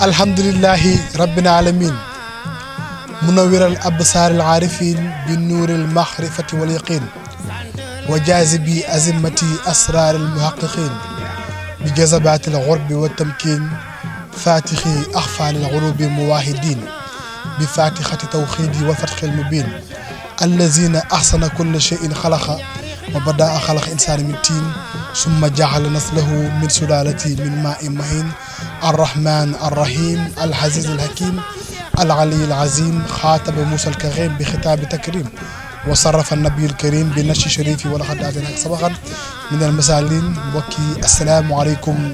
alhamdulillahi rabbil alamin منور الأبصار العارفين بالنور المعرفة واليقين وجاذبي أزمتي أسرار المحققين بجذبات الغرب والتمكين فاتخي أخفال الغروب مواهدين بفاتحة توحيدي وفتح المبين الذين أحسن كل شيء خلق وبدأ خلق إنسان من تين ثم جعل نسله من سلالة من ماء مهين الرحمن الرحيم العزيز الحكيم العلي العظيم خاطب موسى الكريم بخطاب تكريم وصرف النبي الكريم بنشي شريفي ولقد آتيناك سبقا من المسالين وكي السلام عليكم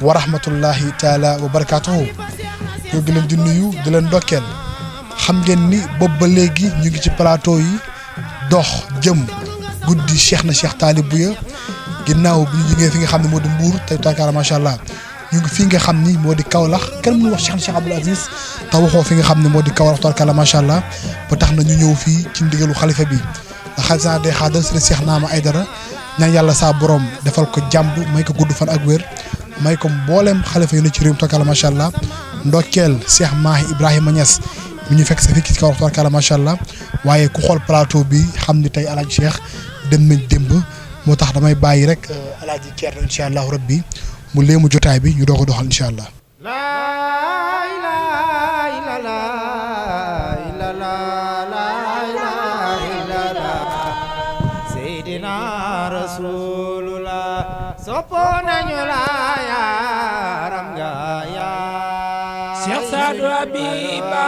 ورحمة الله تعالى وبركاته يوغلن دي نيو دي لن دوكل xam ngeen ni bobu ba legi ñu ngi ci plateau yi dox jëm guddi cheikh na cheikh talib buya ginnaw bi ñu ngi fi nga xamni modi mbour tay takara ma sha Allah ñu ngi fi nga xamni modi Kaolack kenn mënu wax cheikh Abdoul Aziz ta waxo fi nga xamni modi Kaolack takara ma sha Allah ba tax na ñu ñëw fi ci ndigalu khalifa bi da xalsa de xadal sëriñ Cheikh Naama Aidara ñaan yàlla sa borom defal ko jàmb may ko gudd fan ak wér may ko mboolem khalifa yu ne ci réew takara ma sha Allah ndokkeel Cheikh Mahi Ibrahima Niass mi ñu fekk sa fii ci Kaolack tubarkalla macha allah waaye ku xool plateau bi xam ni tey alaaji Cheikh dem nañ démb moo tax damay bàyyi rek alaaji Thierno incha allahu rabbi mu léemu jotaay bi ñu doog a doxal incha allah. Seydina Rasulullah sopo nañu la yaram nga yaa Cheikh Sadou Habiba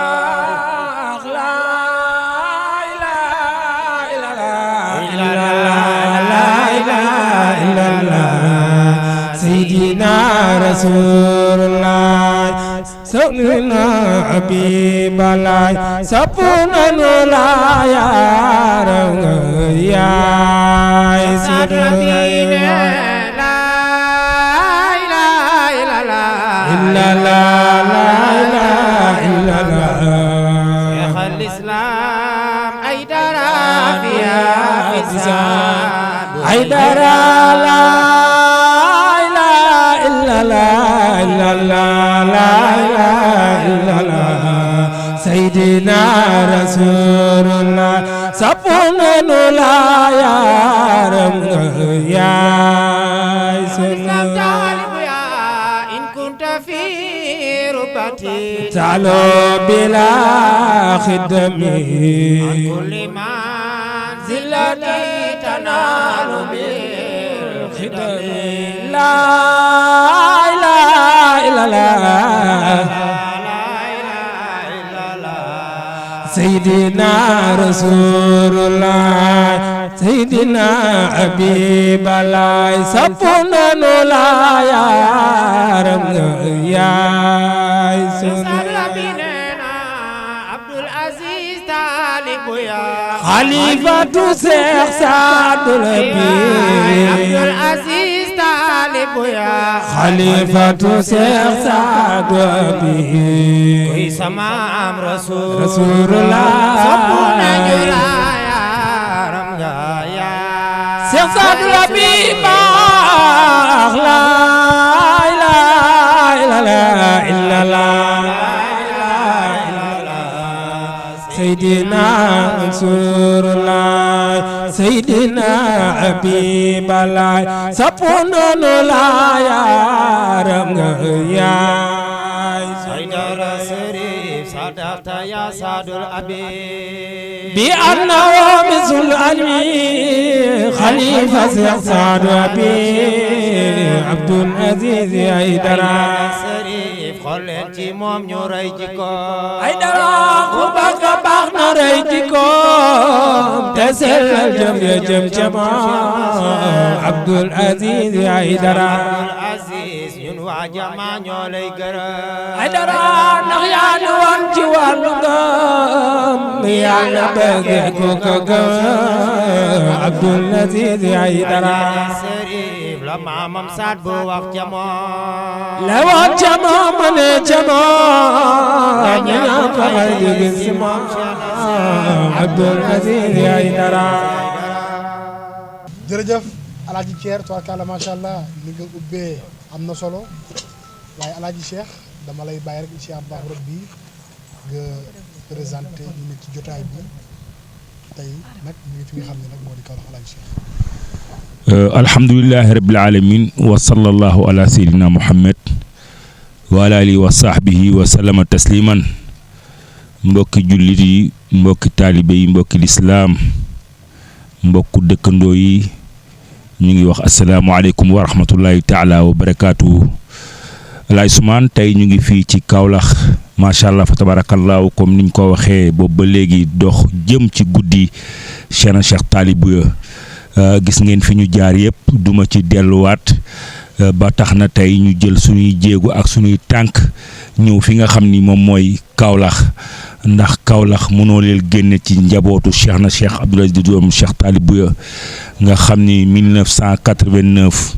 Seydina Rasulullah Seydina Habiballah sapuna no la yaram ya Seydina la ilaha illallah la ilaha illallah Cheikh al-Islam Aidara fiya Aidara la Seydina Rasulullah sapuna no la yaram ya in kunta fi rubati talo bila khidmi an kulli manzilati tanalu bil khidmi la ilaha illallah Seydina Rasulullah Seydina Habiballah sapuna no la yaram ya Seydina Abdoul Aziz Talib ya Khalifatu Cheikh Sadou Abdoul Aziz Talib ya Khalifatu Cheikh Sadou kuy sama am Rasulullah sapuna ñu la yaram nga ya Cheikh Sadou Habiba la ilaha illallah Seydina Rasulullah Seydina Habiballah sapuna no la yaram nga ya Aidara Serif sadaqta ya Sadul Habib bi annahu misul almi khalifa Cheikh Sadou Habib Abdoul Aziz Aidara Serif xool leen ci moom ñu rey jikko Aidara ku baax na rey jikko te sellal jëm ya jëm ca moom Abdoul Aziz Aidara ñun waa jama ñoo lay gërëm Aidara ndax yaa ñu wan ci wàllu ngëm yàlla bëgg ku ko gëm Abdoul Aziz Aidara Serif la maamam saat bu wax ca moom la wax ca moom ma ne ca moom ñu ñaan ko xay di gis ci moom Abdoul Aziz Aidara jërëjëf alaaji Thierno tubarkalla macha allah ni nga ubbee am na solo waaye alaaji Cheikh dama lay bàyyi rek incha allah rabbi nga présenté ñu ne ci jotaay bi tey nag ñu ngi fi nga xam ne nag moo di Kaolack Alaaji Cheikh. alhamdulilahi rabbil alamin wa sallallahu ala sayyidina muhammad wa ala alihi wa sahbihi wa sallama tasliman. mbokki jullit yi, mbokki taalibe yi, mbokki lislaam, mbokku dëkkandoo yi, ñu ngi wax asalaamualeykum wa rahmatullahi taala wa barakaatu. Alaaji Ousmane tey ñu ngi fii ci Kaolack macha allah fa tabarakallahu comme niñ ko waxee boobu ba léegi dox jëm ci guddi Cheikh Talibou ya gis ngeen fi ñu jaar yëpp duma ci delluwaat ba tax na tey ñu jël suñuy jéego ak suñuy tànk ñëw fi nga xam ni moom mooy Kaolack ndax Kaolack mënoo leen génne ci njabootu Cheikh Abdoul Aziz doom Cheikh Talibou ya nga xam ni 1989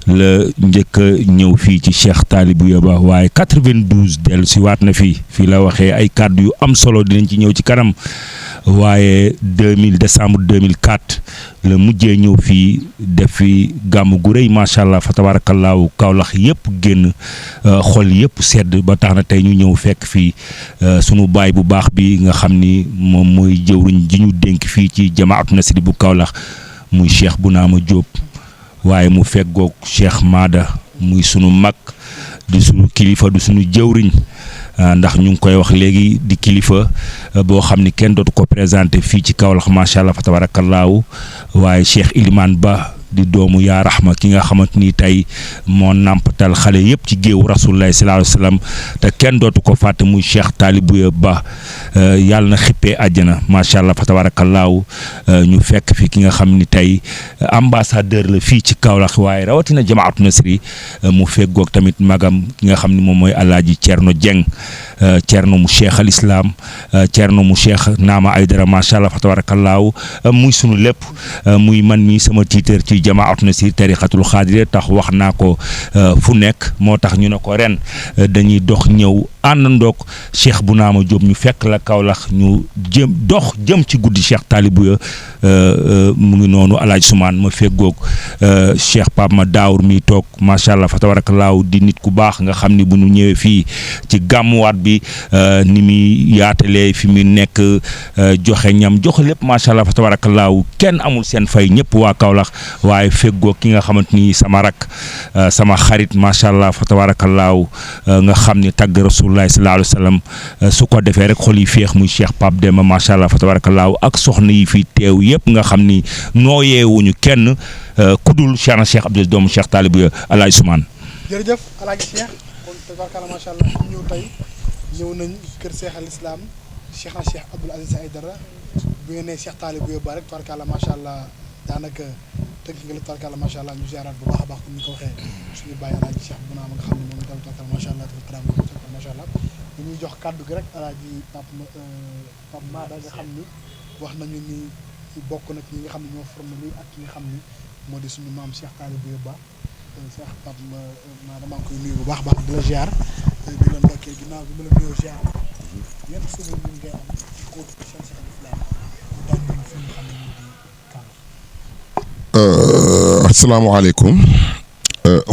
la njëkk a ñëw fii ci Cheikh Talibou ya ba waaye 92 dellu si waat na fii la waxee ay kàddu yu am solo dinañ ci ñëw ci kanam waaye décembre 2004 la mujjee ñëw fii def fi gàmm gu rëy macha allah fa tabaarakallaahu Kaolack yëpp génn xol yëpp sedd ba tax na tey ñu ñëw fekk fii sunu baay bu baax bi nga xam ni moom mooy jëwriñ ji ñu dénk fii ci jamaatu nasri bu Kaolack muy Cheikh Bounama Diop. waaye mu feggoog Cheikh Maada muy sunu mag di sunu kilifa du sunu jëwriñ ndax ñu ngi koy wax léegi di kilifa boo xam ni kenn dootu ko présenté fii ci Kaolack macha allah fa tabarakallahu waaye Cheikh Ilimane Ba di doomu yaa rahma ki nga xamante ni tey moo nàmpatal xale yëpp ci géewu rasulullahi sallallahu alayhi wa sallam te kenn dootu ko fàtte muy Cheikh Talibou ya Ba yàlla na xippee àjjana macha allah fa tabarakallahu ñu fekk fi ki nga xam ni tey ambassadeur la fii ci Kaolack waaye rawatina jamaatu nasri mu feggoog tamit magam ki nga xam ni moom mooy Alaaji Thierno Dieng Thierno mu Cheikh al Islam Thierno mu Cheikh Naama Aydara macha allah fa tabarakallahu muy sunu lépp muy man mi sama tiitër ci jamaatu nasri tariqatul xaadiriya tax wax naa ko fu nekk moo tax ñu ne ko ren dañuy dox ñëw àndandoog Cheikh Bounama Diop ñu fekk la Kaolack ñu jëm ci guddi Cheikh Talibou ya mu ngi noonu Alaaji Ousmane ma feggoog Cheikh Pape ma Daawur mi toog macha allah fa tabarakallahu di nit ku baax nga xam ni bu ñu ñëwee fii ci gàmmuwaat bi ni muy yaatalee fi mu nekk joxe ñam joxe lépp macha allah fa tabarakallahu kenn amul seen fay ñëpp waa Kaolack waaye feggoog ki nga xamante ni sama rak sama xarit macha allah fa tabarakallahu nga xam ni tagg rasulullahi sallallahu alayhi wa sallam su ko defee rek xol yi féex muy Cheikh Pape Demba macha allah fa tabarakallahu ak soxna yi fi teew yëpp nga xam ni nooyeewuñu kenn kudul Cheikh Abdoul doomu Cheikh Talibou ya Alaaji Ousmane. jërëjëf Alaaji Cheikh kon tabarkalla macha allah ñu ñëw tey ñëw nañ kër Cheikh al Islam Cheikh Abdoul Aziz Aydara bu ngeen nee Cheikh Talibou ya ba rek tabarkalla macha allah daanaka tënk nga la tabarkalla macha allah ñu ziaraat bu baax a baax comme ni ko waxee suñu bàyyi Alaaji Cheikh Bounama nga xam ne moom itam tabarkalla macha allah dafa macha allah dañuy jox kàddu gi rek Alaaji Pape Maada nga xam ni wax nañu ni bokk na ci ñi nga xam ne ñoo formé lii ak ñi nga xam ni moo di suñu maam Cheikh Talibou ya Ba Cheikh Pape Maada maa ngi koy nuyu bu baax a baax di la ziar di la ndokkee ginnaaw bi ma la nuyoo ziar yan suba ñu ngay am ci kóotu Cheikh al-Islam daan ñu fi nga xam ne moo di Kaolack. asalaamaaleykum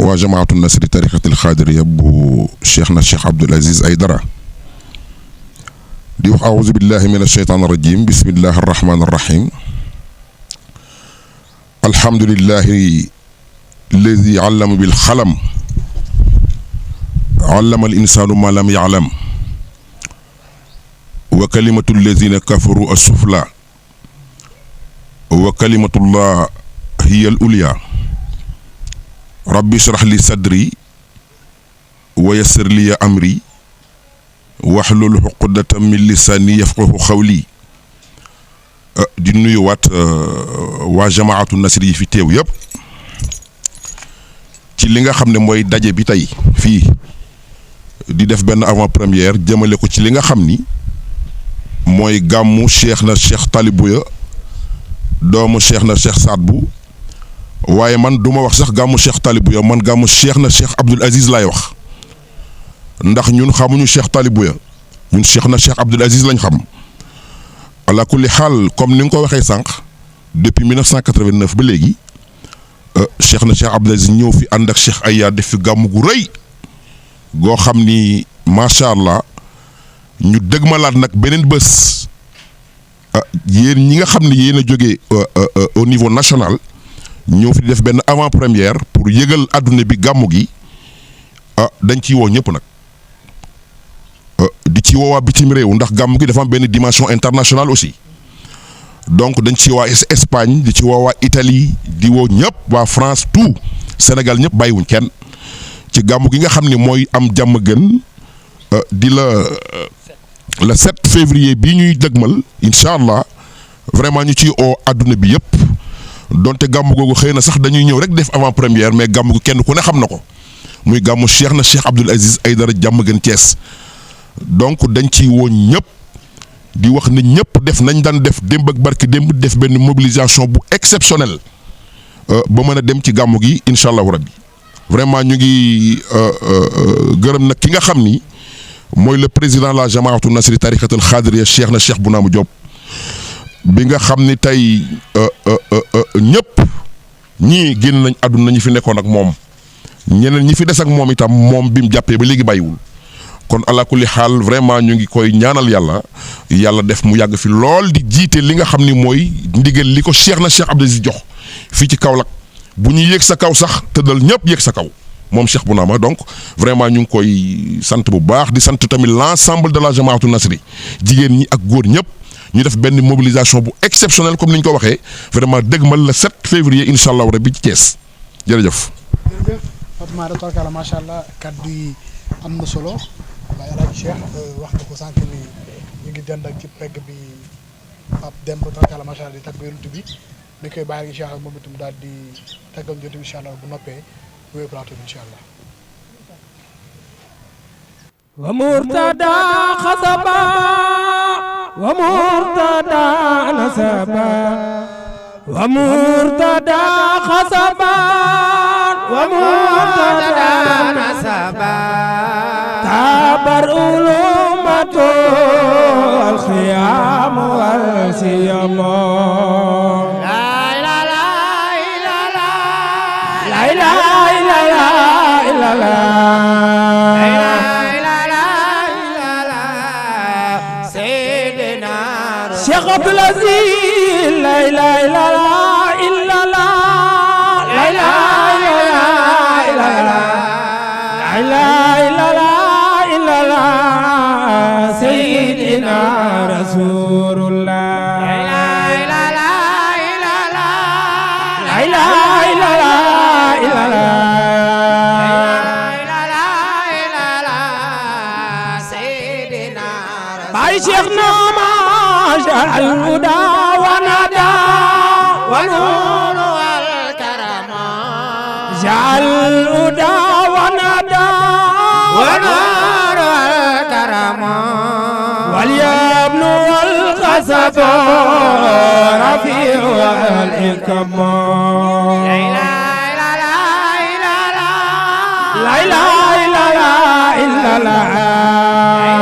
waa jamaatu nasri tariqatil xaadiriya bu Cheikh Abdoul Aziz Aydara di wax aouzu billahi min asheytaan irajim bismillahi arrahmani irrahim alhamdulillahi alladi allama bil xalam allama al insanu ma lam yaalam wa kalimatu alladina kafaru assufla wa kalimatullah hiya al ulya rabbi shrah li sadri wa yassir li amri waxlul xuqdatan min lisaani yafqahu xawli di nuyuwaat waa jamaatu nasri yi fi teew yëpp ci li nga xam ne mooy daje bi tey fii di def benn avant première jëmale ko ci li nga xam ni mooy gàmmu Cheikh Talibou ya doomu Cheikh Saad Bou waaye man du ma wax sax gàmmu Cheikh Talibou ya man gàmmu Cheikh Abdoul Aziz laay wax ndax ñun xamuñu Cheikh Talibou ya ñun Cheikh Abdoul Aziz lañ xam ala kulli xaal comme ni nga ko waxee sànq depuis 1989 ba léegi Cheikh Abdoul Aziz ñëw fi ànd ak Cheikh Aya def fi gàmm gu rëy goo xam ni macha allah ñu dëgmalaat nag beneen bés yéen ñi nga xam ne yéen a jógee au niveau national ñëw fi def benn avant première pour yëgal àdduna bi gàmmu gi dañ ciy woo ñëpp nag di ci woo waa bitim réew ndax gàmmu gi dafa am benn dimension internationale aussi donc dañ ci waa Espagne di ci woo waa Italie di woo ñëpp waa France tout Sénégal ñëpp bàyyiwuñ kenn ci gàmmu gi nga xam ne mooy am jàmm gën di le 7 février bii ñuy dëgmal incha allah vraiment ñu ciy oo àdduna bi yëpp donte gàmmu googu xëy na sax dañuy ñëw rek def avant première mais gàmmu gi kenn ku ne xam na ko muy gàmmu Cheikh Abdoul Aziz Aïdara jàmm gën Thiès donc dañ ciy woo ñëpp di wax ne ñëpp def nañ daan def démb ak barki démb def benn mobilisation bu exceptionnelle ba mën a dem ci gàmmu gi incha allahu rabbi vraiment ñu ngi gërëm nag ki nga xam ni mooy le président de la jamaatu nasri tarixatul xaadiriya Cheikh Bounama Diop bi nga xam ni tey ñëpp ñii génn nañ àdduna ñi fi nekkoon ak moom ñeneen ñi fi des ak moom itam moom bi mu jàppee ba léegi bàyyiwul kon ala kulli xaal vraiment ñu ngi koy ñaanal yàlla def mu yàgg fi lool di jiite li nga xam ni mooy ndigal li ko Cheikh Abdoul Aziz jox fii ci Kaolack bu ñu yéeg sa kaw sax tëddal ñëpp yéeg sa kaw moom Cheikh Bounama donc vraiment ñu ngi koy sant bu baax di sant tamit l'ensemble de la jamaatu nasri jigéen ñi ak góor ñëpp ñu def benn mobilisation bu exceptionnelle comme ni ñu ko waxee vraiment dëgmal le 7 février incha allah rabbi ci Thiès jërëjëf. jërëjëf Fatma tabarkalla macha allah kaddu yi am na solo waaye El Hadj Cheikh wax nga ko sànq ni ñu ngi dend ak ci pegg bi Pape Demba tabarkalla macha allah di tagg yonent bi dañ koy bàyyi incha allah moom itam daal di taggal yonent bi incha allah bu noppee wéy plateau bi incha allah. wa murtada xasaba wa murtada nasaba wa murtada xasaba wa murtada nasaba tabar ulumatu al khiyam wal siyam la ilaha illallah la ilaha illallah Cheikh Abdoul Aziz la ilaha illallah la ilaha illallah sayyidina rasulullah la ilaha illallah sayyidina Baay Cheikh الهدى ونادى والنور والكرم جعل الهدى ونادى والنور والكرم واليمن والخسف رفيع الحكم لا إله إلا الله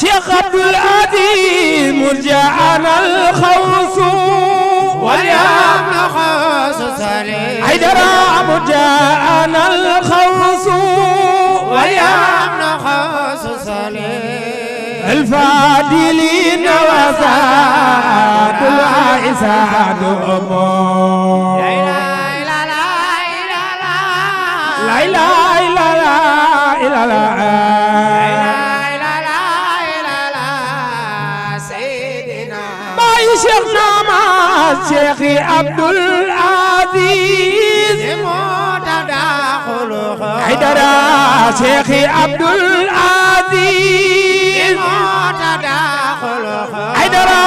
Cheikh Abdoul Aziz مرجعنا الخوص واليمن خاص Aïdara مرجعنا الخوص واليمن خاص الفاضلين وساد العساد أمور لا إله إلا الله شيخنا مع الشيخ عبدul Aziz Aïdara شيخ عبدul Aziz Aïdara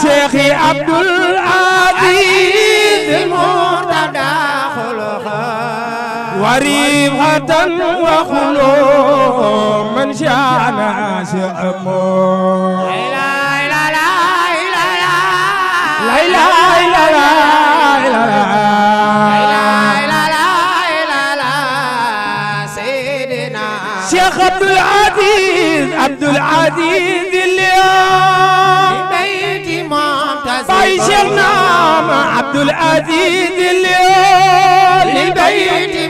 شيخ عبدul Aziz وريبة وخلو من شانا شأمو Cheikh Abdoul Aziz اليوم بيتي ممتاز باي شيخنا Abdoul Aziz اليوم لبيتي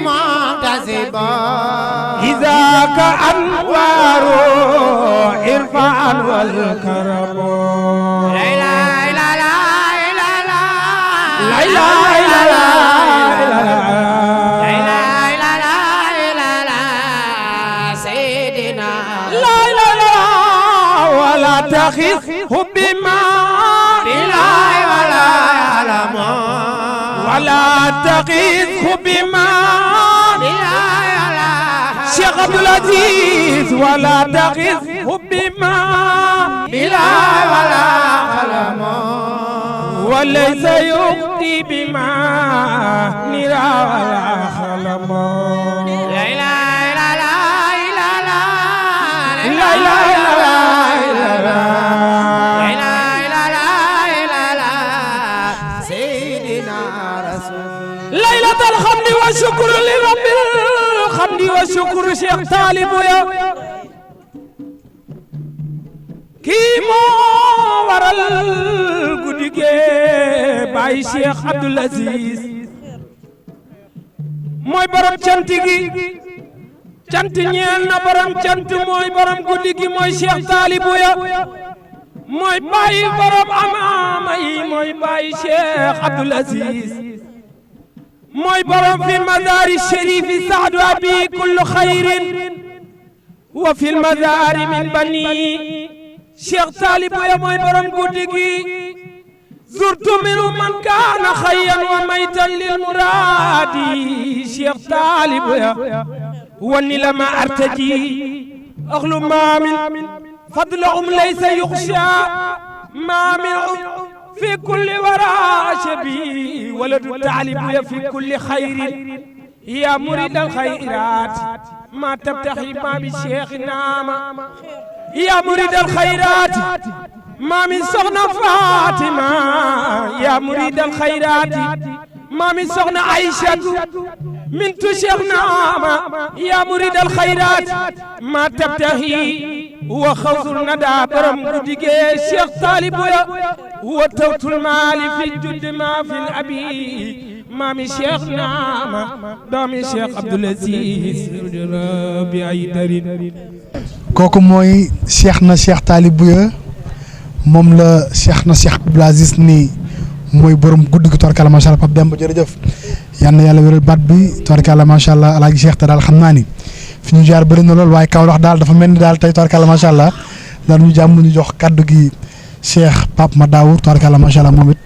إذا كأنوار إرفع والكرم لا إله إلا الله سيدنا لا إله ولا تخذه بما بالله ولا يعلم ولا تخذه بما شيخ عبد العزيز ولا تخذه بما بلا ولا قلم وليس يؤتي بما نرى ولا خلم لا اله الا الله لا اله الا الله سيدنا رسول ليلة الحمد والشكر لرب الحمد والشكر شيخ طالب يا kii moo waral guddi gee Baay Cheikh Abdoul Aziz mooy borom cant gi cant ñeel na borom cant mooy borom guddi gi mooy Cheikh Talibou ya mooy baay borom amaama yi mooy Baay Cheikh Abdoul Aziz mooy borom fi mazari sharifi saadu abi kullu xayrin wa fi mazari min bani Cheikh Talibou ya mooy borom guddi gi zurtu minu man kaana xayyan wa maytan lil muraadi Cheikh Talibou ya wani lama artaji axlu maamin fadlahum laysa yuxsha maamin fi kulli wara shabi waladu Talibou ya fi kulli xayrin ya murid al xayraat ma tabtaxi ma bi Cheikh naama يا مريد الخيرات ما من سخنا فاطمة يا مريد الخيرات ما من سخنا عائشة من تشيخنا يا مريد الخيرات ما تبتهي وخوض الندى برم قدقى شيخ طالبou يا هو توت المال في الجد ما في الأبي ما من شيخنا دومي شيخ عبد العزيز ربي أيدرين kooku mooy Cheikh na Cheikh Talibou ya moom la Cheikh na Cheikh Abdoul Aziz nii mooy borom guddi gi tubarkalla macha allah Pape Demba jërëjëf yal na yàlla wéral baat bi tubarkalla macha allah alaaji Cheikh te daal xam naa ni fi ñu jaar bëri na lool waaye Kaolack daal dafa mel ni daal tey tubarkalla macha allah daal ñu jàmm ñu jox kaddu gi Cheikh Pape Madawour tubarkalla macha allah moom it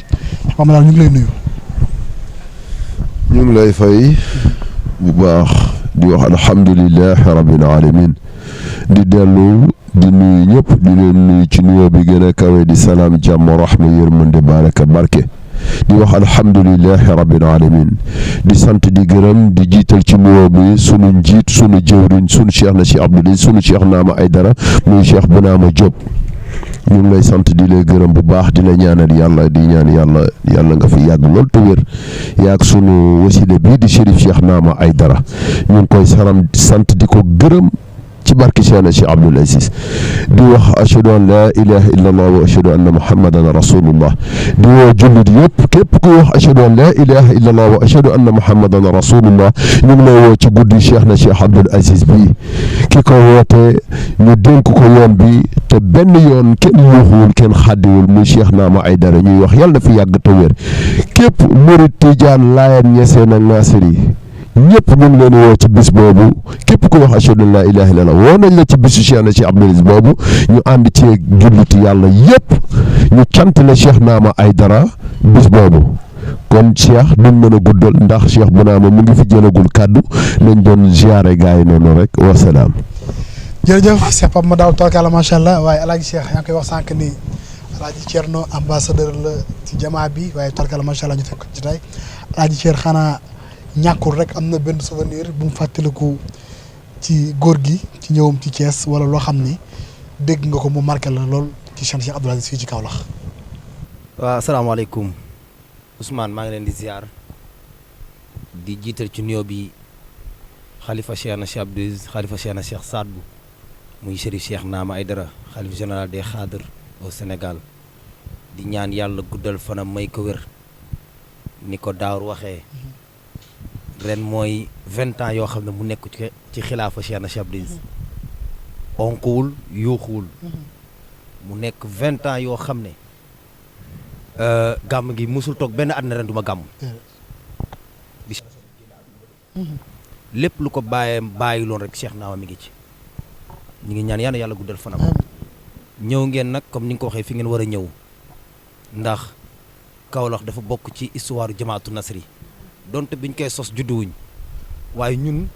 Pape Madawour ñu ngi lay nuyu. ñu ngi lay fay bu baax di wax alhamdulilah rabbil alamin di dellu di nuyu ñëpp di leen nuyu ci nuyoo bi gën a kawe di salaam jàmm rahma yërmande baraka barke di wax alhamdulilahi rabbil alamin di sant di gërëm di jiital ci nuyoo bi sunu njiit sunu jëwriñ sunu cheikh na Cheikh Abdoul Aziz sunu cheikh Naama Aydara muy cheikh Bounama Diop ñu ngi lay sant di lay gërëm bu baax di la ñaanal yàlla di ñaan yàlla nga fi yàgg lool te wér yaag sunu wasile bii di Chérif Cheikh Naama Aydara ñu ngi koy sant di ko gërëm ci barke Cheikh Abdoul Aziz di wax ashhadu an la ilaha illa allah wa ashhadu anna muhammadan rasulullah di woo jullit yëpp képp ku wax ashhadu an la ilaha illa allah wa ashhadu anna muhammadan rasulullah ñu ngi lay woo ci guddi Cheikh na Cheikh Abdoul Aziz bi ki ko woote ñu dénk ko yoon bi te benn yoon kenn yuuxuwul kenn xàddiwul muy Cheikh Naama Aydara ñuy wax yàlla na fi yàgg te wér képp murid tijaan laayeen ñeseen ak naasiri ñëpp ñu ngi leen woo ci bis boobu képp ku wax ashhadu an laa ilaaha illallaah woo nañ la ci bisu Cheikh na Cheikh Abdoul Aziz boobu ñu ànd ci julliti yàlla yëpp ñu cant la Cheikh Naama Aydara bis boobu kon Cheikh duñ mën a guddal ndax Cheikh Bounama mu ngi fi jëlagul kàddu lañ doon ziare gars yi noonu rek wasalaam. jërëjëf Cheikh Pape Madawour tubarkalla macha allah waaye alaaji Cheikh yaa ngi koy wax sànq ni alaaji Thierno ambassadeur la ci jamaa bi waaye tubarkalla macha allah ñu fekk ci tey alaaji Cheikh xanaa ñàkkul rek am na benn souvenir bu mu fàttaliku ci góor gi ci ñëwam ci Thiès wala loo xam ni dégg nga ko mu marqué la lool ci Cheikh Abdoul Aziz fii ci Kaolack. waaw asalaamaaleykum Ousmane maa ngi leen di ziar di jiital ci nuyoo bi xalifa Cheikh na Cheikh Abdoul Aziz xalifa Cheikh na Cheikh Saad Bou muy Chérif Cheikh Naama Aydara xalifa général des Khadres au Sénégal di ñaan yàlla guddal fanam may ko wér ni ko Daawur waxee ren mooy 20 ans yoo xam ne mu nekk ci xilaafa Cheikh na Cheikh Abdou Aziz onkuwul yuuxuwul mu nekk 20 ans yoo xam ne gàmm gi musul toog benn at na ren du ma gàmm lépp lu ko bàyyi loon rek Cheikh Naama mi ngi ci ñu ngi ñaan yàlla guddal fanam ñëw ngeen nag comme ni nga ko waxee fi ngeen war a ñëw ndax Kaolack dafa bokk ci histoire jamaatu nasri donte biñ koy sos judduwuñ waaye ñun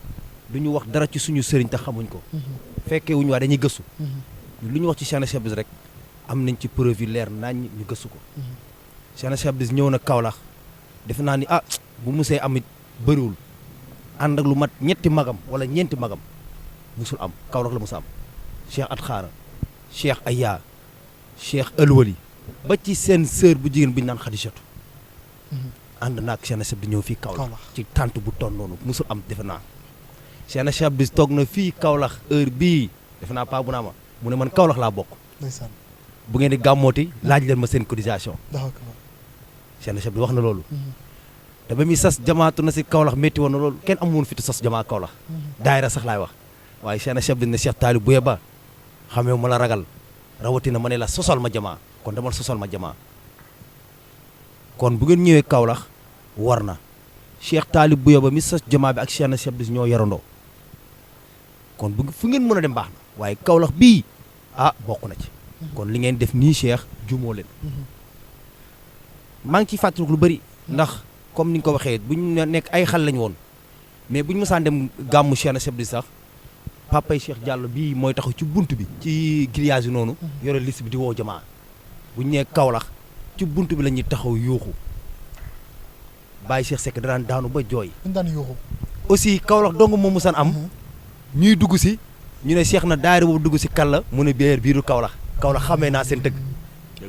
duñu wax dara ci suñu sëriñ te xamuñ ko fekkee wuñ waaye dañuy gëstu lu ñu wax ci Cheikh na Cheikh Abdou Aziz rek am nañ ci preuve yu leer nañ ñu gëstu ko Cheikh na Cheikh Abdou Aziz ñëw na Kaolack defe naa ni bu musee amit bëriwul ànd ak lu mat ñetti magam wala ñeenti magam musul am Kaolack la musa am Cheikh At Xaara Cheikh Aya Cheikh Alwali ba ci seen sœur bu jigéen bu ñu naan Xadijatu ànd naag Cheikh na Cheikh Abdou Aziz ñëw fii Kaolack ci tànt bu toll noonu musul am defe naa Cheikh na Cheikh Abdou Aziz toog na fii Kaolack heure bii defe naa pa bu naa ma mu ne man Kaolack laa bokk bu ngeen di gàmmooti laaj leen ma seen cotisation Cheikh na Cheikh Abdou Aziz wax na loolu te ba muy sas jamaatu na si Kaolack métti woon na loolu kenn amu woon fi sas jamaa Kaolack daayira sax laay wax waaye Cheikh na Cheikh Abdou Aziz ne Cheikh Taalib Buye ba xamee ma la ragal rawatina ma ne la sosal ma jamaa kon demal sosal ma jamaa kon bu ngeen ñëwee Kaolack war na Cheikh Taalib Buye ba mi sas jamaa bi ak Cheikh na Cheikh Abdou Aziz ñoo yarandoo kon fu ngeen mën a dem baax na waaye Kaolack bii bokk na ci kon li ngeen def nii Cheikh juumoo leen maa ngi ciy fàttaliku lu bëri ndax comme ni nga ko waxee bu ñu nekk ay xal lañ woon mais bu ñu mësaan dem gàmmu Cheikh na Cheikh Abdou Aziz sax papay Cheikh Diallo bii mooy taxaw ci bunt bi ci grillage yi noonu yore liste bi di woo jamaa bu ñu nee Kaolack ci bunt bi la ñuy taxaw yuuxu Baye Cheikh Seck daan daanu ba jooy aussi Kaolack dong moom mësaan am ñuy dugg si ñu ne Cheikh na daayira boobu dugg si kàlla mu ne biiru Kaolack xamee naa seen tëgg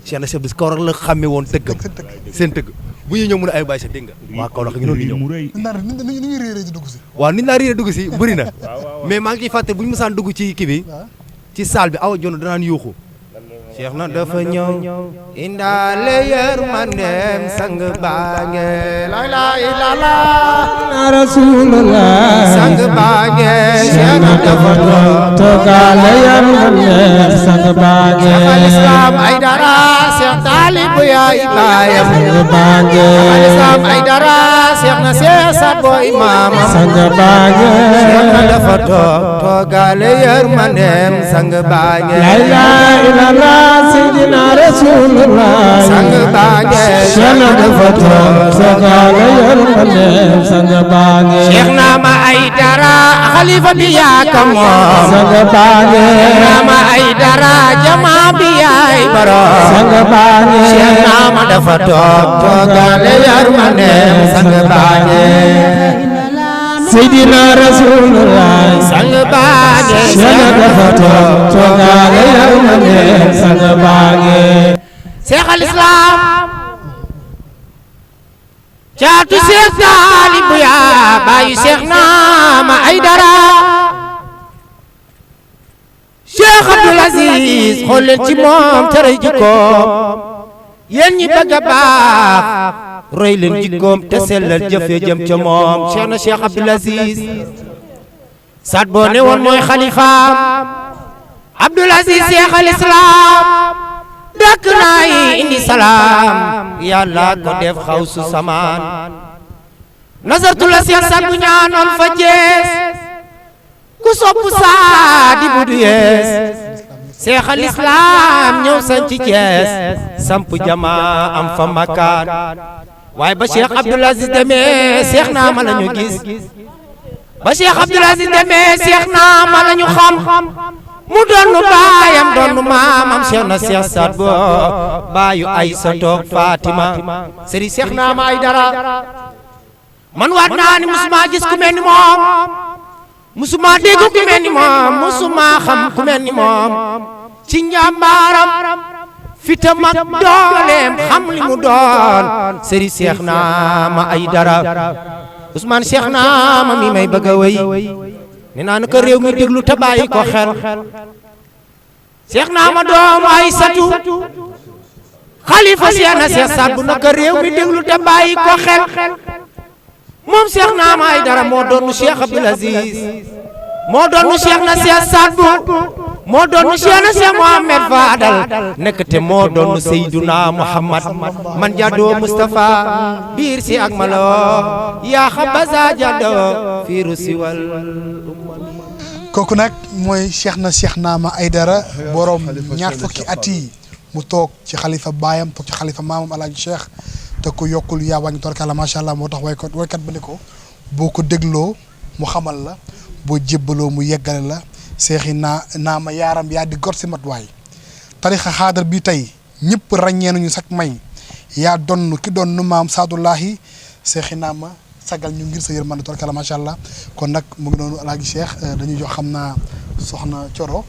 Cheikh na Cheikh Abdou Aziz Kaolack la xamee woon tëggam seen tëgg bu ñuy ñëw mu ne ay Baye Cheikh dégg nga waa Kaolack ngi noonu di ñëw waaw nit naa réeré dugg si bëri na mais maa ngi ciy fàtte bu ñu mësaan dugg ci kii bi ci salle bi awa jon danaan yuuxu Cheikh na dafa ñëw indaale yërmandeem sang baange la ilaha illallah rasulullah sang baange Cheikh na dafa toogaale yërmandeem sang baange Cheikh al Islam ay dara Cheikh Taalib yaay baayam sang baange Cheikh al Islam ay dara Cheikh na Cheikh Saad Bou imaam sang baange Cheikh na dafa toogaale yërmandeem sang baange la ilaha illallah Sayyidina Rasulullah sang baange Cheikh na dafa toogaale yërmandeem sang baange Cheikh na ma ay dara xalifa bi yaa ko moom sang baange Cheikh na ma ay dara jamaa bi yaay borom sang baange Cheikh na ma dafa toogaale yërmandeem sang baange Sayyidina Rasulullah sang baange Cheikh na dafa toogaale yërmandeem sang baange Cheikh al Islam caatu Cheikh Taalib yaa baayu Cheikh Naama Aydara Cheikh Abdou Aziz xool leen ci moom tere jikkoom yéen ñi bëgg a baax roy leen jikkoom te sellal jëfe jëm ca moom Cheikh na Cheikh Abdou Aziz Saad Bou ne woon mooy xalifaam Abdou Aziz Cheikh al Islam dëkk naa yi indi salaam yàlla ko def xawsu samaan nasartu la Cheikh Saad Bou ñaanoon fa jees ku soppu saa di budu yees Cheikh al Islam ñëw sañ ci Cees samp jamaa am fa makkaan waaye ba Cheikh Abdou Aziz demee Cheikh Naama la ñu gis ba Cheikh Abdou Aziz demee Cheikh Naama la ñu xam mu doonu baayam doonu maamam Cheikh na Cheikh Saad Bou baayu Aysatu Fatima sëriñ Cheikh Naama Aydara man waat naa ni musuma gis ku mel ni moom musuma dégg ku mel ni moom musuma xam ku mel ni moom ci njàmbaaram fitam ak dooleem xam li mu doon sëriñ Cheikh Naama Aydara Ousmane Cheikh Naama mi may bëgg a wéy ne naa na ko réew mi déglu te bàyyi ko xel Cheikh Naama doomu Aysatu xalifa Cheikh na Cheikh Saad Bou na ko réew mi déglu te bàyyi ko xel moom Cheikh Naama Aydara moo doon Cheikh Abdoul Aziz moo doon Cheikh na Cheikh Sadbu moo doon Cheikh na Cheikh Mohamed Fadal nekkate moo doon Seyduna Muhammad man jadoo Mustafa biir si ak malo yaa xabaza jadoo fiiru siwal kooku nag mooy Cheikh na Cheikh Naama Aydara borom ñaar fukki at yi mu toog ci xalifa baayam toog ci xalifa maamam Alaaji Cheikh te ko yokkul yaa wàññi torkala macha allah moo tax waykat ba ne ko boo ko dégloo mu xamal la boo jébbaloo mu yeggale la seexi naama yaaram yaa di gor si mat waay tarixa xaadar bi tey ñëpp ràññee nañu sax may yaa donn ki doon nu maam saadullahi seexi naama sagal ñu ngir sa yërmande torkala macha allah kon nag mu ngi noonu Alaaji Cheikh dañuy jox xam naa soxna Coro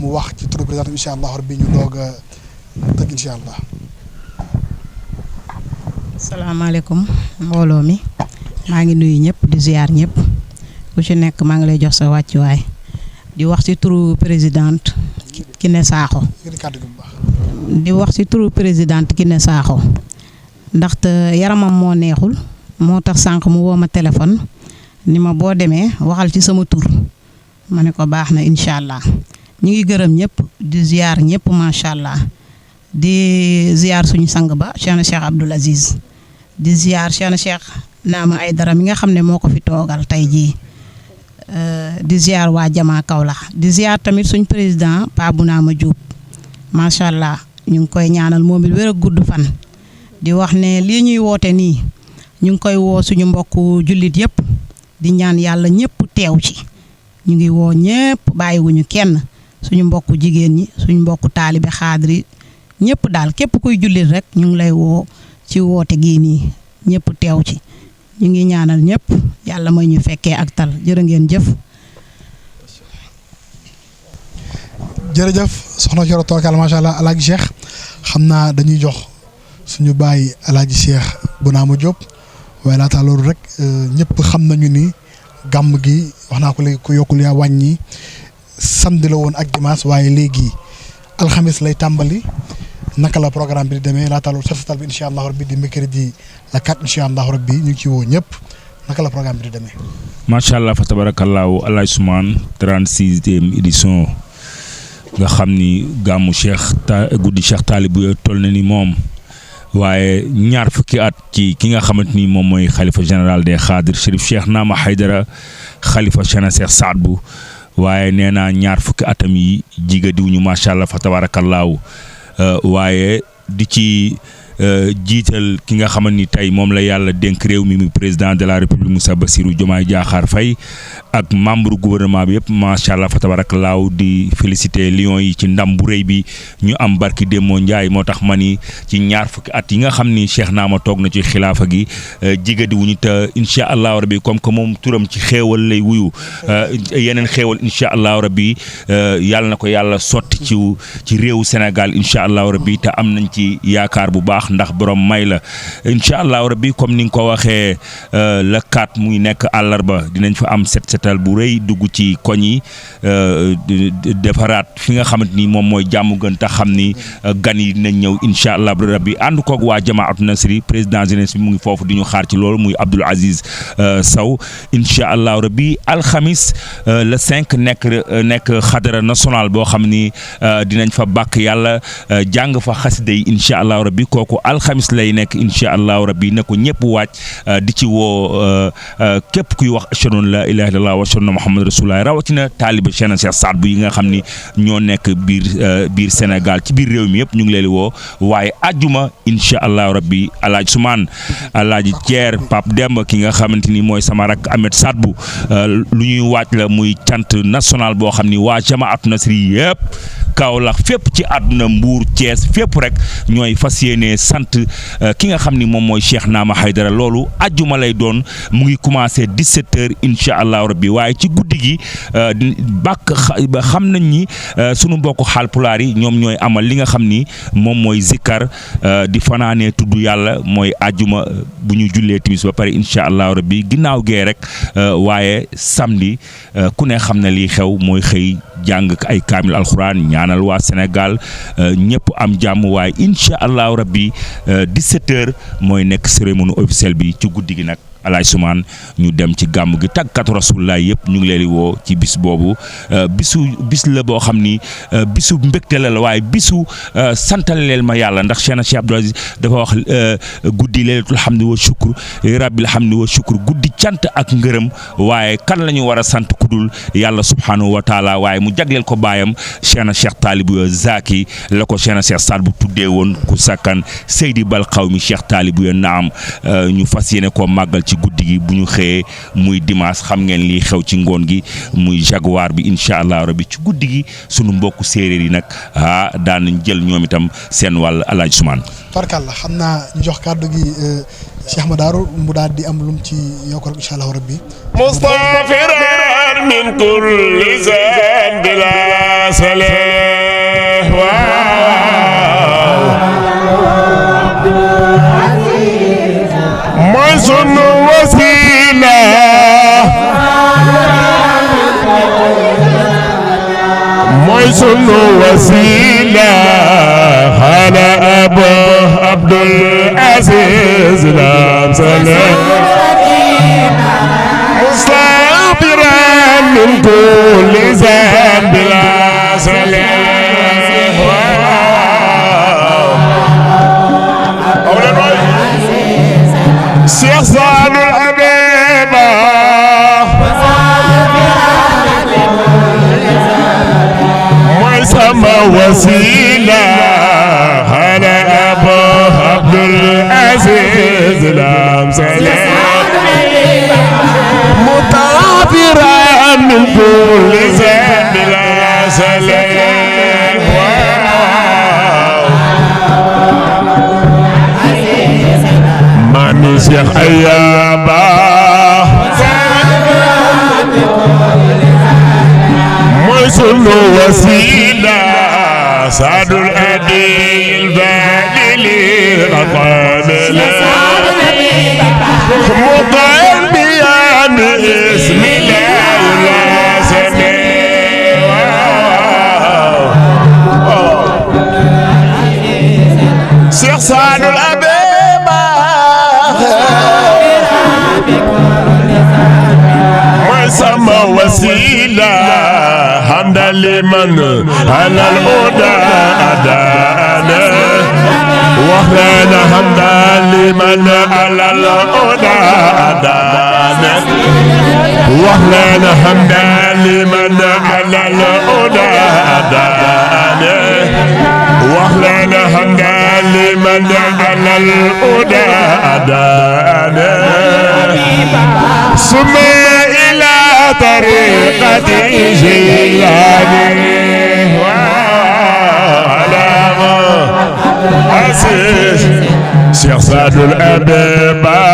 mu wax ci turu président incha allah rabbi ñu doog a tëj incha allah. salaamaaleykum mbooloo mi maa ngi nuyu ñëpp di ziar ñëpp ku ci nekk maa ngi lay jox sa wàccuwaay di wax ci turu présidente Kiné Sakho di wax ci turu présidente Kiné Sakho ndaxte yaramam moo neexul moo tax sànq mu woo ma téléphone ni ma boo demee waxal ci sama tur ma ne ko baax na incha allah ñu ngi gërëm ñëpp di ziar ñëpp macha allah di ziar suñu sang ba Cheikh na Cheikh Abdoul Aziz di ziar Cheikh na Cheikh Naama Aydara mi nga xam ne moo ko fi toogal tey jii di ziar waa Jamaa Kaolack di ziar tamit suñ président Pa Bounama Diop macha allah ñu ngi koy ñaanal moom it wér ak gudd fan di wax ne lii ñuy woote nii ñu ngi koy woo suñu mbokku jullit yëpp di ñaan yàlla ñëpp teew ci ñu ngi woo ñëpp bàyyiwuñu kenn suñu mbokku jigéen ñi suñu mbokku taalibe xaadri ñëpp daal képp kuy jullit rek ñu ngi lay woo ci woote gii nii ñëpp teew ci ñu ngi ñaanal ñëpp yàlla may ñu fekkee ak tal jërë ngeen jëf. jërëjëf soxna Coro Torkal macha allah Alaaji Cheikh xam naa dañuy jox suñu bàyyi Alaaji Cheikh Bounama Diop waaye laata loolu rek ñëpp xam nañu ni gàmm gi wax naa ko léegi ku yokkul yaa wàññi samedi la woon ak dimanche waaye léegi alxamis lay tàmbali naka la programme bi di demee laata loolu safetal bi incha allah rabbi di mercredi la 4 incha allah rabbi ñu ngi ci woo ñëpp naka la programme bi di demee. macha allah fa tabarakallahu Alaaji Soumane 36e édition nga xam ni gàmmu guddi Cheikh Talibou toll na ni moom waaye ñaar fukki at ci ki nga xamante ni moom mooy xalifa général des Xaadir Chérif Cheikh Naama Aydara xalifa Cheikh na Cheikh Sadbu waaye nee naa ñaar fukki atam yi jigadiwuñu macha allah fa tabaarakallaahu waaye di ci jiital ki nga xamante ni tey moom la yàlla dénk réew mi muy président de la république Moussa Bassirou Diomaye Diakhar Faye ak membre gouvernement bi yëpp macha allah fa tabarakalaaw di féliciter Lions yi ci ndam bu rëy bi ñu am barki Demba Ndiaye moo tax ma ni ci ñaar fukki at yi nga xam ni Cheikh Naama toog na ci xilaafa gi jigadi wuñu te incha allahu rabbi comme que moom turam ci xéewal lay wuyu yeneen xéewal incha allahu rabbi yàlla na ko yàlla sotti ci réewu Sénégal incha allahu rabbi te am nañ ci yaakaar bu baax ndax borom may la incha allahu rabbi comme ni nga ko waxee la 4 muy nekk àllarba dinañ fa am setal bu rëy dugg ci koñ yi defaraat fi nga xamante ni moom mooy jàmm gën tax xam ni gan yi dinañ ñëw incha allah rabbi ànd koog waa jamaatu nasri président jeunesse bi mu ngi foofu di ñu xaar ci loolu muy Abdoul Aziz Sow incha allah rabbi alxamis le 5 nekk xadara national boo xam ni dinañ fa bàkk yàlla jàng fa xasida yi incha allah rabbi kooku alxamis lay nekk incha allahu rabbi na ko ñëpp waaj di ci woo képp kuy wax ashhadu an la ilaha illallah wa ashhadu anna muhammad rasulullah rawatina taaliba Cheikh na Cheikh Sadbu yi nga xam ni ñoo nekk biir Sénégal ci biir réew mi yëpp ñu ngi leen di woo waaye ajjuma incha allahu rabbi Alaaji Soumane Alaaji Thier Pape Demba ki nga xamante ni mooy sama rak Ahmed Sadbu lu ñuy waaj la muy cant national boo xam ni waa jamaatu nasri yëpp Kaolack fépp ci àdduna Mbuur Thiès fépp rek ñooy fas yéene sant ki nga xam ni moom mooy Cheikh Naama Aydara loolu ajjuma lay doon mu ngi commencé 17h incha allahu rabbi waaye ci guddi gi bàkk xam nañ ni sunu mbokku xaalpulaar yi ñoom ñooy amal li nga xam ni moom mooy zikkar di fanaanee tudd yàlla mooy ajjuma bu ñu jullee timis ba pare incha allahu rabbi ginnaaw gee rek waaye samedi ku ne xam na lii xew mooy xëy jàng ay kaamil alxuraan ñaanal waa Sénégal ñëpp am jàmm waaye incha allahu rabbi 17h mooy nekk cérémonie officielle bi ci guddi gi nag Alaaj Sumaan ñu dem ci gàmm gi tàggatu Rasulullah yëpp ñu ngi leen di woo ci bis boobu bis la boo xam ni bisu mbégte la waaye bisu santaleel ma yàlla ndax Cheikh Abdou Aziz dafa wax guddi laylatul hamdi wa shukr rabbil hamdi wa shukr guddi cant ak ngërëm waaye kan la ñu war a sant kudul yàlla subhanahu wa taala waaye mu jagleel ko baayam Cheikh Talibou Zaki la ko Cheikh Saad bu tuddee woon ku sakkan Seydi bal xawmi Cheikh Talibou naam ñu fas yéene koo màggal ci guddi gi bu ñu xëyee muy dimanche xam ngeen lii xew ci ngoon gi muy jaguar bi incha allah rabbi ci guddi gi sunu mbokku séeréer yi nag daan nañ jël ñoom itam seen wàll Alaaj Sumaan. Tarkalla xam naa ñu jox kàddu gi Cheikh Madaaru mu daal di am lum ci yokk rek incha allah rabbi. mustafiran min kulli zanbi la salah mooy sunu wasila mooy sunu wasila xala Abu Abdul Aziz lam salam mustafiran min kulli zanbi la salah Cheikh Saadul Abeba mooy sama wasila ala Abu Abdul Aziz lam salam mutafiran min kulli zanbi la salam mami Cheikh Ayaba mooy sunu wasila Saadul Adil Badili Qamil Muqal biyan Bismillah Cheikh Saadul sama wasila hamda liman alal huda adana wahlana hamda liman alal huda adana wahlana hamda liman alal huda adana wahlana hamda liman alal huda adana summa طريقة جيلاني وعلى أسيس شيخ سعد الأبيبة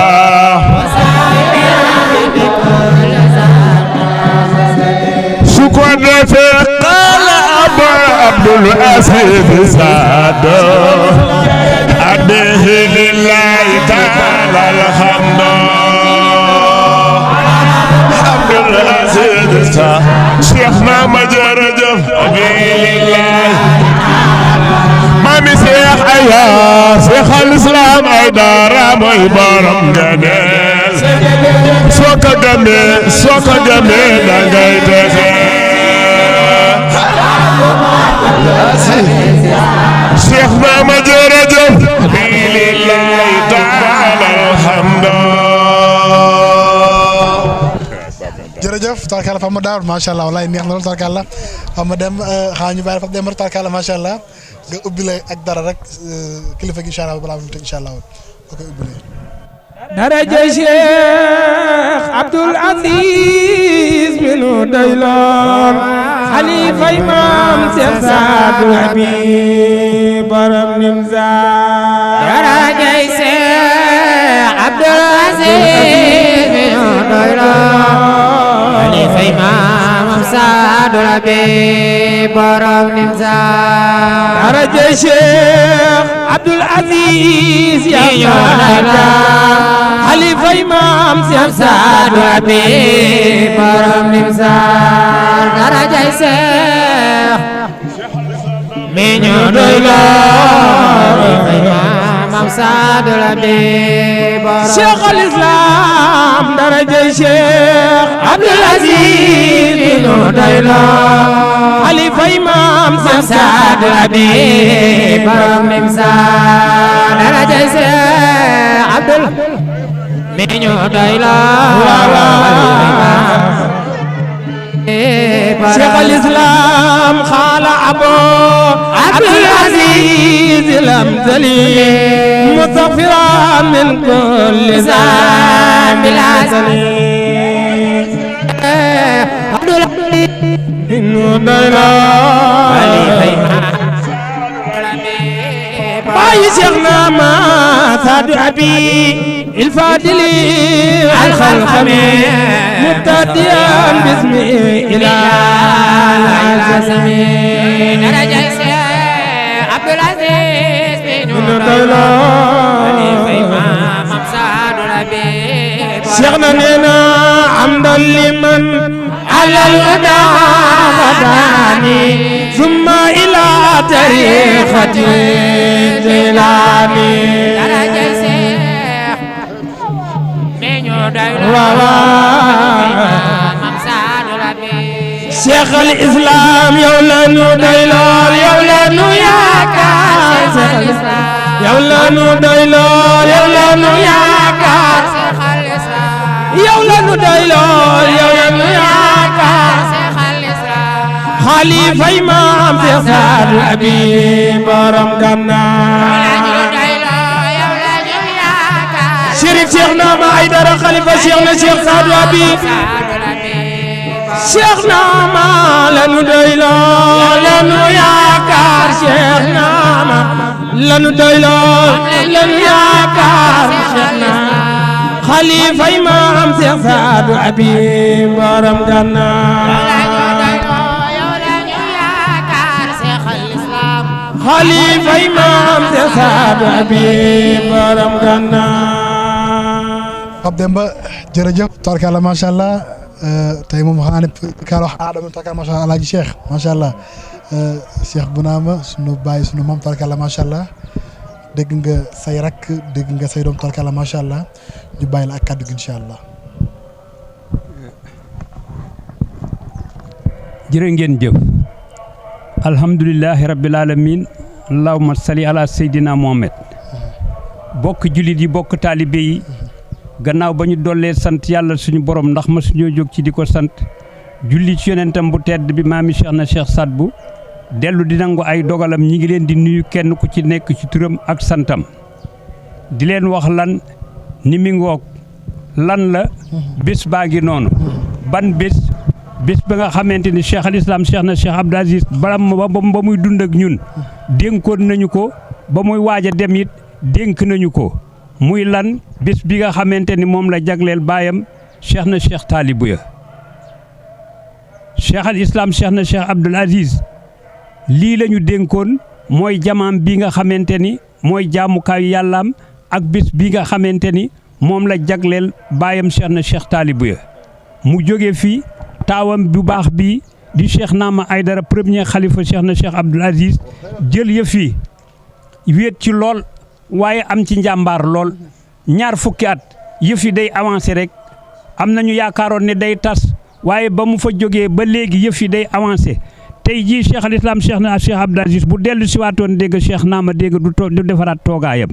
شكرا في قال أبو عبد الأسيس سعد أبيه لله تعالى الحمد شيخنا مجرجف بالله مامي شيخ ايا شيخ الاسلام ايدارا موي بارم جنال سوكا جمي داغاي تخي شيخنا مجرجف بالله تعالى الحمد jërëjëf tarkalla Fama Daar macha allah walaay neex na lool tarkalla Fama dem xaa ñu bàyyi Fama dem tarkalla macha allah nga ubbi la ak dara rek kilifa gi incha allah balaa mu tëj incha allah boo koy ubbi daraja Cheikh Abdoul Aziz minu doyloon xalifa imam Cheikh Saadu Habib borom Nimza daraja Cheikh Abdoul Aziz minu doyloon xalifa imam Saadu Habib borom Nimza daraja Cheikh Abdoul Aziz ya xalifa imam Cheikh Saadu Habib borom Nimza daraja Cheikh mi ñu doyloo xalifa imam Saadu Labi Cheikh al Islam darajay Cheikh Abdul Aziz nu doylo xalifa imam Saadu Labi borom Nimsa darajay Cheikh Abdul mi ñu doylo Cheikh al Islam xaala abo Abdul Aziz al-Amthali mustaghfiran min kulli zambil azali Abdul Aziz nu doylo baay Cheikh Naama Saadu Abi الفاضلي الخلخمي مبتدئا باسمي إلى العالمي درجة عبد العزيز بن طيلة شيخنا لنا حمدا لمن على الهدى هداني ثم إلى طريقة الجيلاني Cheikh al Islam yow la nu doyloo yow la nu yaakaar Cheikh al Islam yow la nu doyloo yow la nu yaakaar Cheikh al Islam yow la nu doyloo yow la nu yaakaar Cheikh al Islam Khalifa Imam Cheikh Saadu Labi borom Gànnaar Chérif Cheikh Naama Aydara Khalifa Cheikh na Cheikh Saadu Labi Cheikh Naama la nu doyloo la nu yaakaar Cheikh Naama la nu doyloo la nu yaakaar Cheikh Naama Khalifa Imam Cheikh Saadu Labi borom Gànnaar Khalifa Imam Cheikh Saadu Labi borom Gànnaar Pape Demba jërëjëf tarkalla macha allah tey moom xanaa ne kaa wax Adama tarkalla macha allah Alaaji Cheikh macha allah Cheikh Bounama sunu baay sunu maam tarkalla macha allah dégg nga say rakk dégg nga say doom tarkalla macha allah ñu bàyyi la ak kàddu gi incha allah. jërë ngeen jëf alhamdulilahi rabbil alamin allahumma salli ala seydina Muhammad bokk jullit yi bokk taalibe yi gannaaw ba ñu dollee sant yàlla suñu borom ndax ma suñoo jóg ci di ko sant julli ci yonentam bu tedd bi maami Cheikh na Cheikh Saad bu dellu di nangu ay dogalam ñi ngi leen di nuyu kenn ku ci nekk ci turam ak santam di leen wax lan ni mi ngoog lan la bés baa ngi noonu ban bés ba nga xamante ni Cheikh al Islam Cheikh na Cheikh Abdou Aziz ba muy dund ak ñun dénkoon nañu ko ba muy waaj a dem it dénk nañu ko muy lan bés bi nga xamante ni moom la jagleel baayam Cheikh na Cheikh Talibouya Cheikh al Islam Cheikh na Cheikh Abdou Aziz lii la ñu dénkoon mooy jamaam bi nga xamante ni mooy jaamukaayu yàllaam ak bés bi nga xamante ni moom la jagleel baayam Cheikh na Cheikh Talibouya mu jóge fii taawam bu baax bii di Cheikh Naama Aydara premier xalifa Cheikh na Cheikh Abdou Aziz jël yëf yi wéet ci lool waaye am ci njàmbaar lool ñaar fukki at yëf yi day avancé rek am nañu yaakaaroon ne day tas waaye ba mu fa jógee ba léegi yëf yi day avancé tey jii Cheikh al Islam Cheikh na Cheikh Abdou Aziz bu dellu si waatoon dégg Cheikh Naama dégg du defaraat toogaayam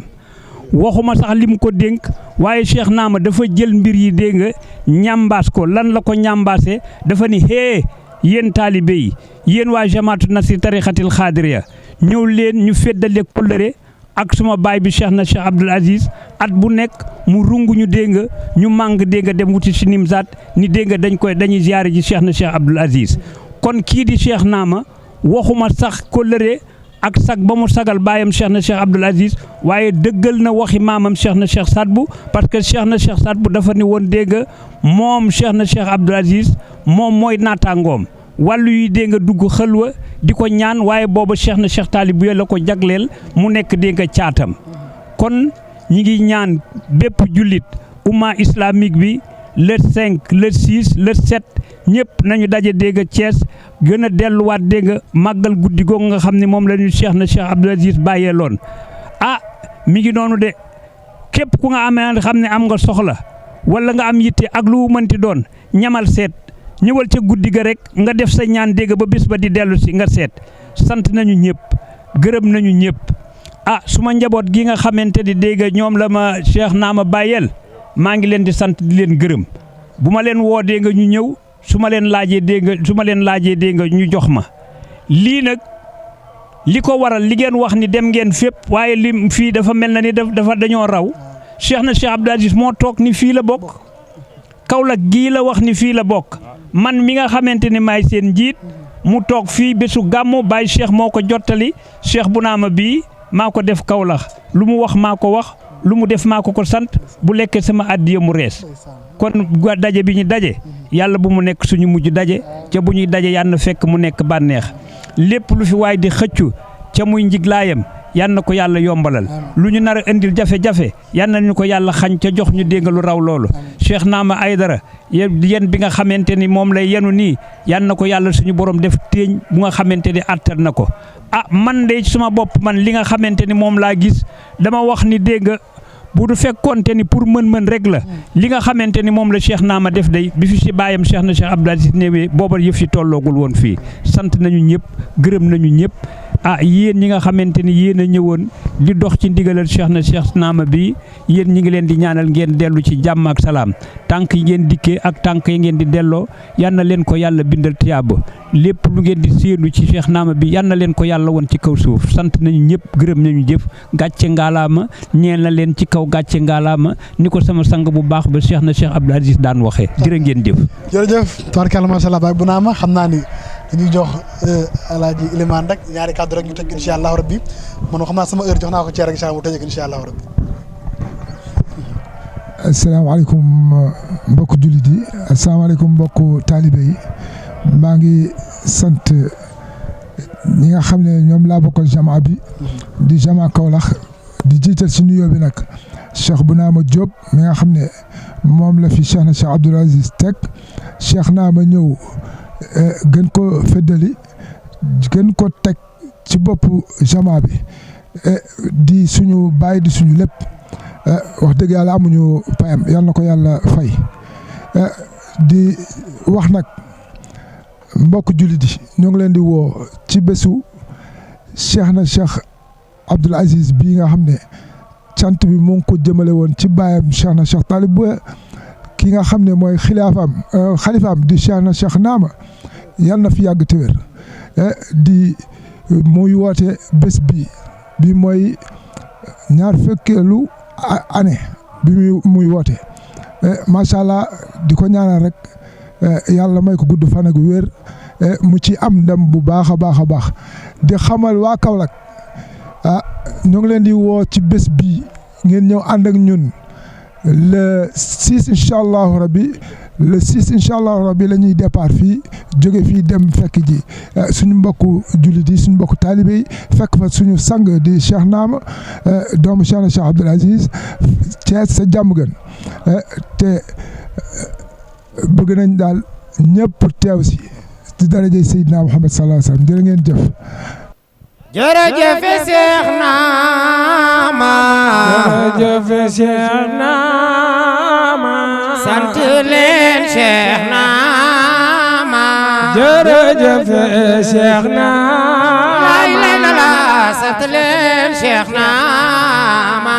waxuma sax li mu ko dénk waaye Cheikh Naama dafa jël mbir yi dégg nga ñambaas ko lan la ko ñambaase dafa ni hee yéen taalibe yi yéen waa jamaatu nasir tarixatil xaadiriya ñëw leen ñu feddale kóllëre ak suma baay bi Cheikh na Cheikh Abdou Aziz at bu nekk mu rungu ñu dégg nga ñu màng dégg nga dem wuti si Nimzaat ni dégg nga dañuy ziyaare ji Cheikh na Cheikh Abdou Aziz kon kii di Cheikh Naama waxuma sax kóllëre ak sag ba mu sagal baayam Cheikh na Cheikh Abdou Aziz waaye dëggal na waxi maamam Cheikh na Cheikh Saad bu parce que Cheikh na Cheikh Saad bu dafa ne woon dégg nga moom Cheikh na Cheikh Abdou Aziz moom mooy naataangoom wàllu yi dégg nga dugg xëlwa di ko ñaan waaye booba Cheikh na Cheikh Talibouya la ko jagleel mu nekk dégg nga caatam kon ñi ngi ñaan bépp jullit umma islamique bi le 5 le 6 le 7 ñëpp nañu daje dégg nga Thiès gën a delluwaat dégg nga màggal guddi googu nga xam ne moom la ñu Cheikh na Cheikh Abdou Aziz bàyyee loon mi ngi noonu de képp ku nga amee xam ne am nga soxla wala nga am yitte ak lu mënti doon ñamal seet ñëwal ca guddi ga rek nga def sa ñaan dégg ba bis ba di dellu si nga seet sant nañu ñëpp gërëm nañu ñëpp suma njaboot gi nga xamante ni dégg ñoom la ma Cheikh naa ma bàyyeel maa ngi leen di sant di leen gërëm bu ma leen woo dégg ñu ñëw su ma leen laajee dégg ñu jox ma lii nag li ko waral li ngeen wax ni dem ngeen fépp waaye li fii dafa mel na ni dafa dañoo raw Cheikh Abdoul Aziz moo toog ni fii la bokk Kaolack gii la wax ni fii la bokk man mi nga xamante ni maay seen njiit mu toog fii bésu gàmmu Baye Cheikh moo ko jottali Cheikh bu naama bii maa ko def Kaolack lu mu wax maa ko wax lu mu def maa ko sant bu lekkee sama addiya mu rees kon daje bi ñu daje yàlla bu mu nekk suñu mujj daje ca bu ñuy daje yàlla na fekk mu nekk bànneex lépp lu fi waay di xëccu ca muy njiglaayam yal na ko yàlla yombalal lu ñu nar a indil jafe-jafe yal na ñu ko yàlla xañ ca jox ñu dégg lu raw loolu Cheikh Naama Aydara yéen bi nga xamante ni moom lay yenu nii yal na ko yàlla suñu borom def téeñ bu nga xamante ni attan na ko man de suma bopp man li nga xamante ni moom laa gis dama wax ni dégg bu du fekkoonte ni pour mën-mën rek la li nga xamante ni moom la Cheikh Naama def day bi fi si bàyyam Cheikh Abdoul Aziz néewee booba yëf si tolloogul woon fii sant nañu ñëpp gërëm nañu ñëpp yéen ñi nga xamante ni yéen a ñëwoon di dox ci ndigalal Cheikh Naama bi yéen ñi ngi leen di ñaanal ngeen dellu ci jàmm ak salaam tànk yi ngeen dikkee ak tànk yi ngeen di delloo yal na leen ko yàlla bindal tiyaaba lépp lu ngeen di séenu ci Cheikh Naama bi yal na leen ko yàlla woon ci kaw suuf sant nañu ñëpp gërëm nañu jëf gàcce ngaalaama ñeel na leen ci kaw gàcce ngaalaama ni ko sama sang bu baax ba Cheikh Abdoul Aziz daan waxee jërë ngeen jëf. jërëjëf tabarkalla macha allah Baye Bounama xam naa ni dañuy jox Alaaji Ilimaan rek ñaari kàddu rek ñu tëj incha allahu rabbi man xam naa sama heure jox naa ko ceer rek incha allah mu tëjee incha allahu rabbi. asalaamaaleykum mbokku jullit yi asalaamaaleykum mbokku taalibe yi maa ngi sant ñi nga xam ne ñoom laa bokkal jamaa bi di jamaa Kaolack di jiital si nuyoo bi nag Cheikh Bounama Diop mi nga xam ne moom la fi Cheikh Abdoul Aziz teg Cheikh Naama ñëw gën ko feddali gën ko teg ci boppu jamaa bi di suñu baay di suñu lépp wax dëgg yàlla amuñu payam yal na ko yàlla fay di wax nag mbokk jullit yi ñoo ngi leen di woo ci bésu Cheikh Abdoul Aziz bii nga xam ne cant bi mu ngi ko jëmale woon ci baayam Cheikh Talibou ki nga xam ne mooy xalifaam di Cheikh Naama yal na fi yàgg te wér di muy woote bés bi mooy ñaar fekkeelu année bi muy woote macha allah di ko ñaanal rek yàlla may ko gudd fan ak wér mu ci am ndam bu baax a baax a baax di xamal waa Kaolack ñu ngi leen di woo ci bés bi ngeen ñëw ànd ak ñun le 6 incha allahu rabbi le 6 incha allahu rabbi la ñuy départ fii jóge fii dem fekk ji suñu mbokku jullit yi suñu mbokku taalibe yi fekk fa suñu sang di Cheikh Naama doomu Cheikh Abdoul Aziz Thiès sa jàmm gën te bëgg nañ daal ñëpp teew si di darajay Seydina Muhammad sallallahu alayhi wa sallam jërë ngeen jëf. jërëjëf Cheikh Naama jërëjëf Cheikh Naama sant leen Cheikh Naama jërëjëf Cheikh Naama la sant leen Cheikh Naama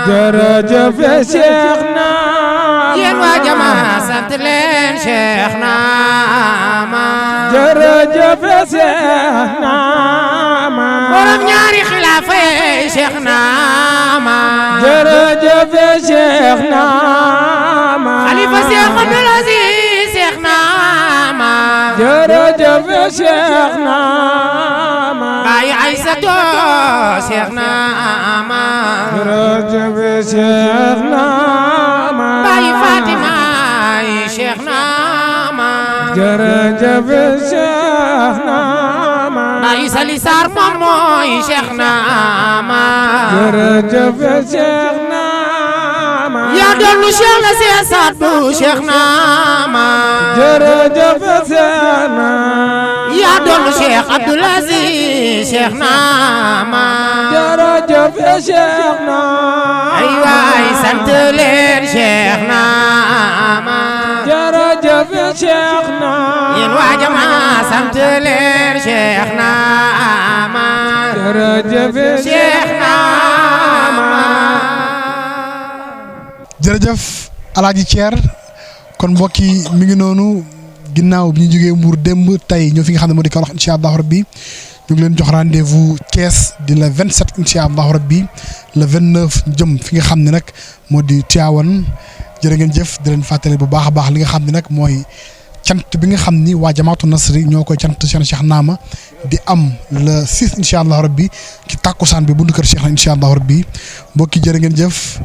jërëjëf Cheikh Naama yéen waa jamaa sant leen Cheikh Naama jërëjëf Cheikh Naama borom ñaari xilaafa yi Cheikh Naama jërëjëf Cheikh Naama xalifa Cheikh Abdoul Aziz Cheikh Naama jërëjëf Cheikh Naama baay Aysatu Cheikh Naama jërëjëf Cheikh Naama baay Fatima Cheikh Naama jërëjëf Cheikh Naama baay Sali Sarr moom mooy Cheikh Naama jërëjëf Cheikh Naama yaa doonu Cheikh la Cheikh Sadbu Cheikh Naama jërëjëf Cheikh Naama woon Cheikh Abdoul Aziz Cheikh Naama jërëjëf Cheikh Naama ay waay sant leen Cheikh Naama jërëjëf Cheikh Naama yéen waa jamaa sant leen Cheikh Naama jërëjëf Cheikh Naama jërëjëf Alaaji Thier kon mbokk yi mi ngi noonu ginnaaw bi ñu jógee Mbour démb tey ñoo fi nga xam ne moo di Kaolack incha allahu rabbi ñu ngi leen jox rendez-vous Thiès di le 27 incha allahu rabbi le 29 jëm fi nga xam ne nag moo di Tivaouane jërë ngeen jëf di leen fàttali bu baax a baax li nga xam ne nag mooy cant bi nga xam ni waa Jamaatu Nasri ñoo koy cant Cheikh Naama di am le 6 incha allahu rabbi ci tàkkusaan bi bundu kër Cheikh na incha allahu rabbi mbokki jërë ngeen jëf.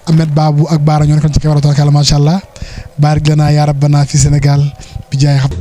Ahmed Babou ak Baara ñoo nekkoon ci kaw macha allah barik lana ya rabbana fi Sénégal bi jaay xam